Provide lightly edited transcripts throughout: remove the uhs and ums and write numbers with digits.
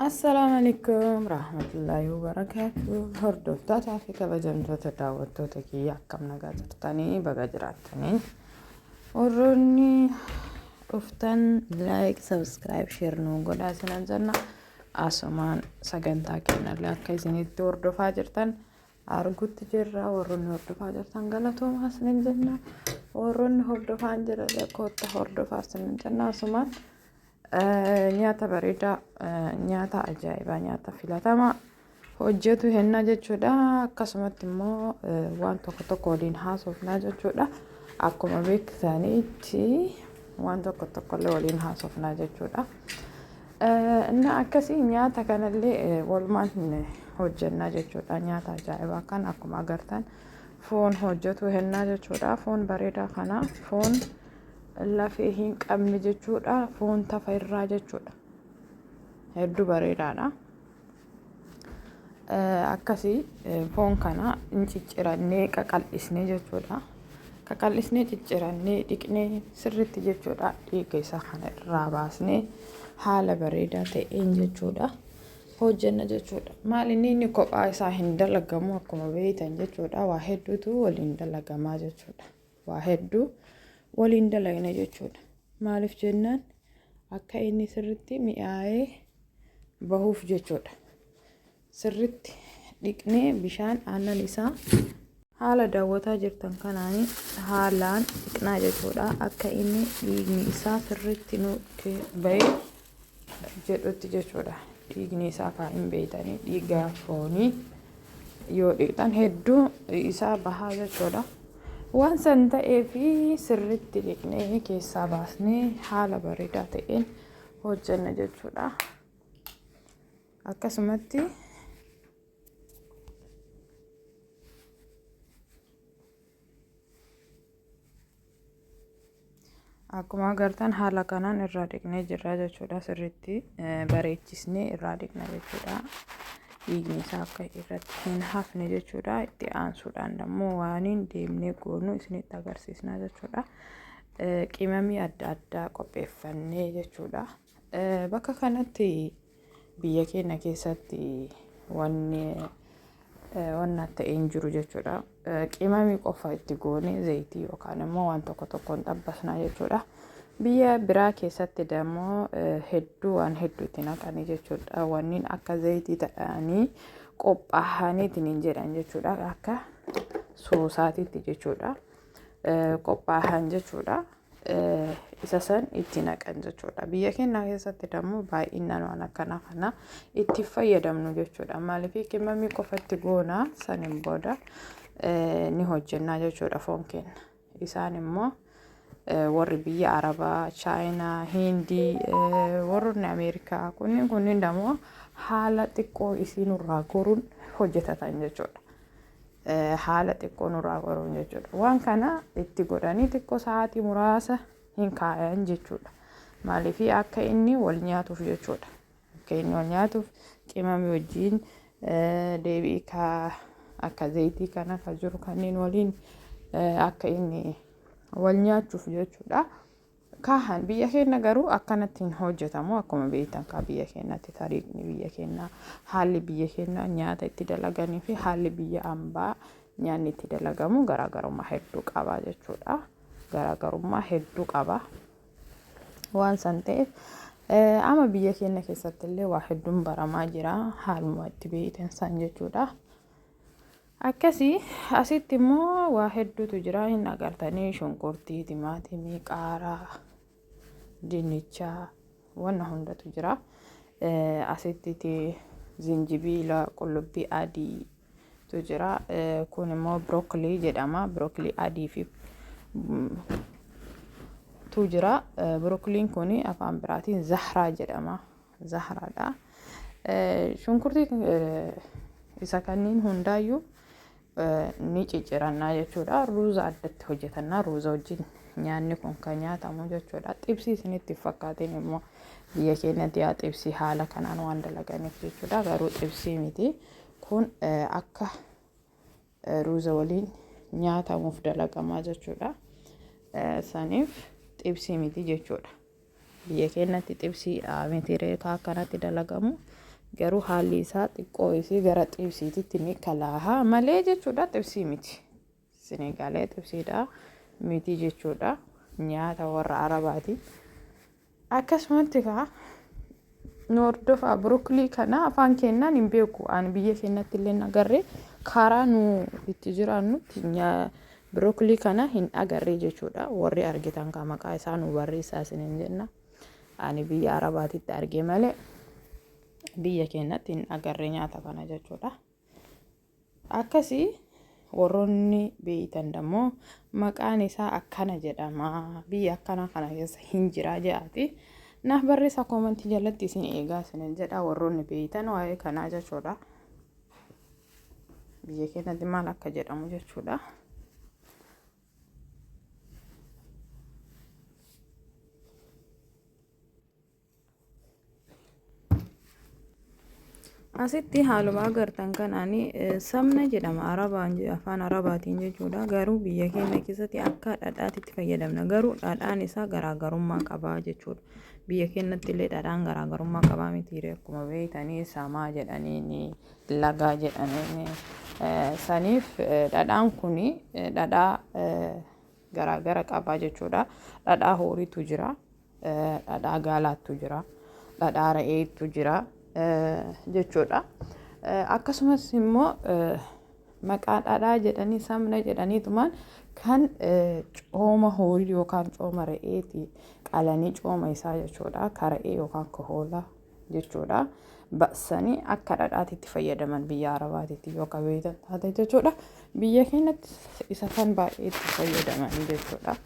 Assalaamu alaikum rahmatullahi wabarakaatu. Hordoftootaa fi kabajamtoota daawwattoota kiyya, akkam nagaa jirtanii? Baga jiraattanii. Warroonni dhuftan like, subscribe, share nuu godhaa isinan jenna. Asumaan sagantaa keenyallee akka isinitti hordofaa jirtan argutti jirra. Warroonni hordofaa jirtan galatoomaa isinin jenna. Warroonni hordofaa hin jirre kootta hordofaa isinin jenna. Asumaan nyaata bareedaa, nyaata ajaa'ibaa, nyaata filatamaa hojjetu henna jechuudha. Akkasumatti immoo waan tokko tokko waliin haasofnaa jechuudha. Akkuma beektanitti waan tokko tokkollee waliin haasofnaa jechuudha. Inni akkasii nyaata kanallee walumaan hojjennaa jechuudha. Nyaata ajaa'ibaa kan akkuma agartan foon hojjetu hennaa jechuudha. Foon bareedaa kana, foon lafee hin qabne jechuudha. Foon tafa irraa jechuudha. Hedduu bareedaadha. Akkasii foon kana hin ciccirannee qaqal'isnee jechuudha. Qaqal'isnee, ciccirannee, dhiqnee sirriitti jechuudha. Dhiiga isaa kana irraa baasnee haala bareedaa ta'een jechuudha. Hojjenna jechuudha. Maal inni kophaa isaa hin dalagamu akkuma beektan jechuudha. Waa hedduutu waliin dalagamaa jechuudha. Waa hedduu waliin dalagna jechuudha. Maaliif jennaan, akka inni sirritti mi'aayee bahuuf jechuudha. Sirritti dhiqnee bishaan aannan isaa haala daawwataa jirtan kanaan haalaan dhiqnaa jechuudha. Akka inni dhiigni isaa sirritti nu bahee jedhutti jechuudha. Dhiigni isaa kaa hin beeytanii, dhiiga foonii yoo dhiqxan hedduu isaa bahaa jechuudha. Waan san ta'eef sirritti dhiqnee keessaa baasnee haala bareedaa ta'een hojjenna jechuudha. Akkasumatti akkuma agartan haala kanaan irraa dhiqnee jirra jechuudha. Sirriitti bareechisnee irraa dhiqna jechuudha. Dhiigni isaa akka irratti hin hafne jechuudha. Itti aansuudhaan immoo waaniin deemnee goonu isinitti agarsiisna jechuudha. Qimamii adda addaa qopheeffannee jechuudha. Bakka kanatti biyya keenya keessatti wanni wanna ta'e hin jiru jechuudha. Qimamii qofa itti goone zayitii yookaan immoo waan tokko tokkoon xabbasna jechuudha. Biyya biraa keessatti immoo hedduu waan hedduu itti naqanii jechuudha. Wanniin akka zayitii ta'anii qophaa'aniitiin hin jedhan jechuudha. Akka soosaatiitti jechuudha. Qophaa'an jechuudha. Isa san itti naqan jechuudha. Biyya keenya keessatti immoo baay'inaan waan akkanaa kana itti fayyadamnu jechuudha. Maaliif, qimamii qofatti goona, saniin booda ni hojjennaa jechuudha foon keenya. Isaan immoo warri biyya Arabaa, Chaayinaa, Hindii, warroonni Ameerikaa kunniin immoo haala xiqqoo isii nurraa goruun hojjetatan jechuudha. Haala xiqqoo nurraa goruun jechuudha. Waan kana itti godhanii xiqqoo sa'aatii muraasa hin kaayan jechuudha. Maaliif, akka inni wal nyaatuuf jechuudha. Akka inni wal nyaatuuf qimamii wajjin deebi'ii akka zayitii kana ka jiru kanneen waliin akka inni wal nyaachuuf jechuudha. Kaahan biyya keenya garuu akkanatti hin hojjetamu. Akkuma beektan kaa, biyya keenyatti tariiqni biyya keenyaa, haalli biyya keenyaa nyaata itti dalaganii fi haalli biyya ambaa nyaanni itti dalagamu garaagarummaa hedduu qaba jechuudha. Garaagarummaa hedduu qaba. Waan san ta'eef amma biyya keenya keessatti illee waa hedduun baramaa jira, haaluma itti beektan san jechuudha. Akkasii asitti immoo waa hedduutu jira, hin agartanii: shunkurtii, timaatimii, qaaraa, dinnichaa, wanna hundatu jira. Asitti zinjibiila, qullubbii adiitu jira. Kun immoo broccoli jedhama. Broccoli adii fi tu jira. Broccoliin kun afaan biraatiin zahraa jedhama. Zahraadha. Shunkurtii isa kanneen hundaayyuu ni ciccirannaa jechuudha. Ruuza addatti hojjetannaa. Ruuza wajjin nyaanni kun kan nyaatamu jechuudha. Xibsii isinitti fakkaateen immoo biyya keenyatti yaa xibsii haala kanaan waan dalaganiif jechuudha. Garuu xibsii miti. Kun akka ruuza waliin nyaatamuuf dalagamaa jechuudha. Saniif xibsii miti jechuudha. Biyya keenyatti xibsii miti reekaa akkanatti dalagamu. Garuu haalli isaa xiqqoo isii gara xibsiititti ni kalaaha malee jechuudha, xibsii miti. Isinii galee, xibsiidha miti jechuudha. Nyaata warra Arabaati. Akkasumatti kaa nu hordofaa. Broccoli kana afaan keenyaan hin beeku. Ani biyya keenyatti illee hin agarre, karaa nu itti jiraannutti broccoli kana hin agarre jechuudha. Warri argitan kan maqaa isaa nu barreessaa isiniin jenna. Ani biyya Arabaatitti arge malee biyya keenyatti hin agarre nyaata kana jechuudha. Akkasii warroonni beeytan dammoo maqaan isaa akkana jedhama, biyya akkana kana keessa hin jira jedhaati naaf barreessaa comment jalatti, isin eegaa isinin jedha, warroonni beeytan waa'ee kanaa jechuudha. Biyya keenyatti maal akka jedhamu jechuudha. Asitti haaluma agartan kanaan samna jedhama Arabaan, afaan Arabaatiin jechuudha. Garuu biyya keenya keessatti akka dhadhaatti fayyadamna. Garuu dhadhaan isaa garaagarummaa qaba jechuudha. Biyya keenyatti illee dhadhaan garaagarummaa qabaa miti, akkuma beektanii samaa jedhaniini, lagaa jedhaniini. Saniif dhadhaan kuni dhadhaa garaagara qaba jechuudha. Dhadhaa horiitu jira. Dhadhaa gaalaattu jira. Dhadhaa re'eetu jira jechuudha. Akkasumas immoo maqaa dhadhaa jedhanii, samna jedhaniitumaan kan cooma horii yookaan cooma re'eeti qalanii, cooma isaa jechuudha. Ka re'ee yookaan ka hoolaa jechuudha. Baqsanii akka dhadhaatti itti fayyadaman biyya Arabaatitti yoo qabeeytan taate jechuudha. Biyya keenyatti isa kan baay'ee itti fayyadaman jechuudha.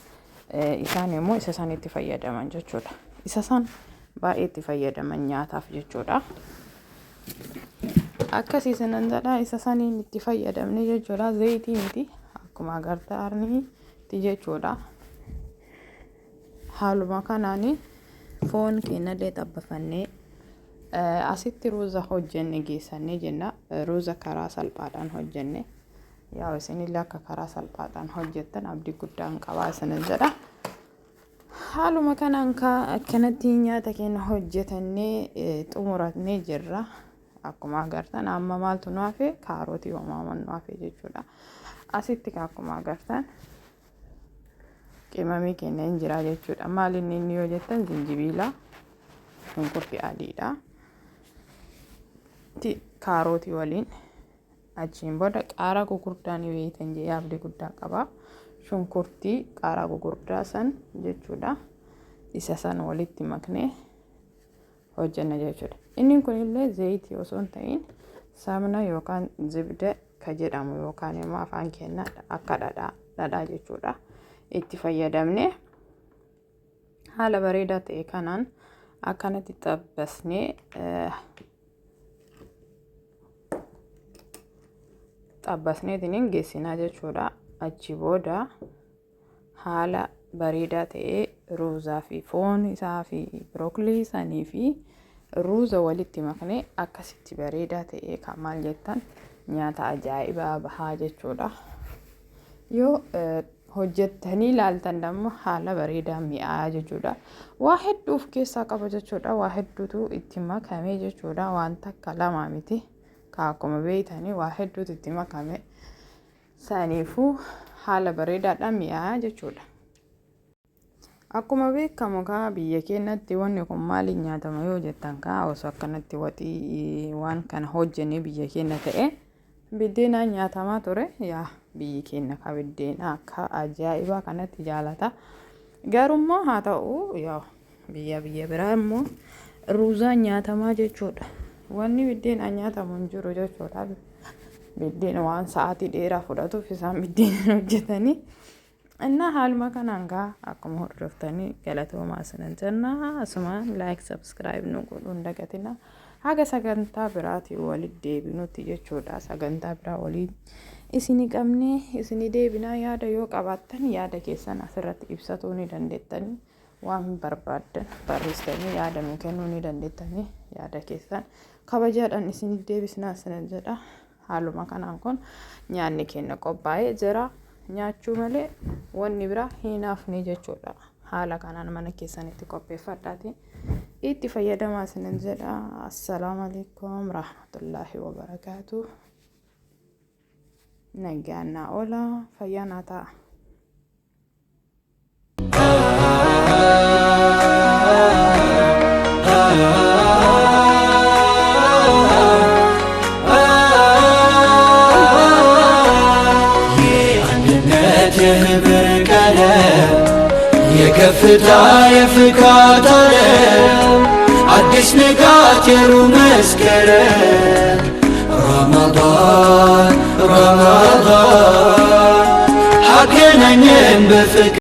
Isaan immoo isa san itti fayyadaman jechuudha. Isa san baay'ee itti fayyadaman nyaataaf jechuudha. Akkasii sanan jedha, isa saniin itti fayyadamne jechuudha. Zayitii miti, akkuma agartaanitti jechuudha. Haaluma kanaan foon keenyallee xabbafannee asitti ruuza hojjenne geessannee jenna. Ruuza karaa salphaadhaan hojjenne. Yaa, isinillee akka karaa salphaadhaan hojjettan abdii guddaan qabaa isinin jedha. Haaluma kanaan akkanatti nyaata keenya hojjetannee xumurannee jirra. Akkuma agartan amma maaltu nu hafe? Kaarotii hoomaaman nu hafe jechuudha. Asitti akkuma agartan qimamii keenya hin jira jechuudha. Maal inni inni yoo jettan, zinjibiila, shunkurtii adiidha. Kaarotii waliin achiin booda qaaraa gurguddaa ni beektan jedhee abdii guddaa qaba. Shunkurtii qaaraa gurguddaa san jechuudha. Isa san walitti maknee hojjenna jechuudha. Inni kunillee zayitii osoo hin ta'in samna yookaan zibda ka jedhamu yookaan immoo afaan keenya akka dhadhaa dhadhaa jechuudha. Itti fayyadamnee haala bareedaa ta'e kanaan akkanatti xabbasnee xabbasneetiin geessinaa jechuudha. Achi booda haala bareedaa ta'ee ruuzaa fi foon isaa fi broccoli sanii fi ruuza walitti maknee akkasitti bareedaa ta'ee kan maal jettan nyaata ajaa'ibaa bahaa jechuudha. Yoo hojjettanii ilaaltan immoo haala bareedaa mi'aa jechuudha. Waa hedduu of keessaa qaba jechuudha. Waa hedduutu itti makame jechuudha. Waan takka lama miti. Akkuma beektanii waa hedduutu itti makame. Saniifuu haala bareedaadhaan mi'aa jechuudha. Akkuma beekamu kaa biyya keenyatti wanni kun maaliin nyaatama yoo jettan, kaa osoo akkanatti waxii waan kana hojjennee biyya keenya ta'e biddeenaan nyaatamaa ture. Yaa, biyyi keenya ka biddeena akka ajaa'ibaa kanatti jaalata. Garummoo haa ta'u, yaa, biyya biyya biraa immoo ruuzaan nyaatamaa jechuudha. Wanni biddeenaan nyaatamu hin jiru jechuudha. Biddeen waan sa'aatii dheeraa fudhatuuf isaan biddeenaan hojjetanii. Innaa haaluma kanaan gaa akkuma hordoftanii galatoomaa isinan jenna. Asumaan like, subscribe nu godhuun hin dagatina. Haga sagantaa biraatiin walitti deebinutti jechuudha. Sagantaa biraa waliin isinii qabnee isinii deebinaa. Yaada yoo qabaattan yaada keessan asirratti ibsatuu ni dandeettanii. Waan barbaaddan barreessitanii yaada nu kennuu ni dandeettanii, yaada keessan kabajaadhaan isinii deebisnaa isinan jedha. Haaluma kanaan kun nyaanni keenya qophaa'ee jira. Nyaachuu malee wanni biraa hin hafne jechuudha. Haala kanaan mana keessanitti qopheeffadhaati. Itti fayyadamaa isinin jedha. Assalaamu alaikum rahmatullaahi wabarakaatu. Nagaan naa oola, fayyaa naa ta'a. የአንድነት የህብር ቀለም የከፍታ የፍካት ዓለም አዲስ ንጋት የሩህ መስከረም ረመዳን ረመዳን አገናኘን በፍቅር።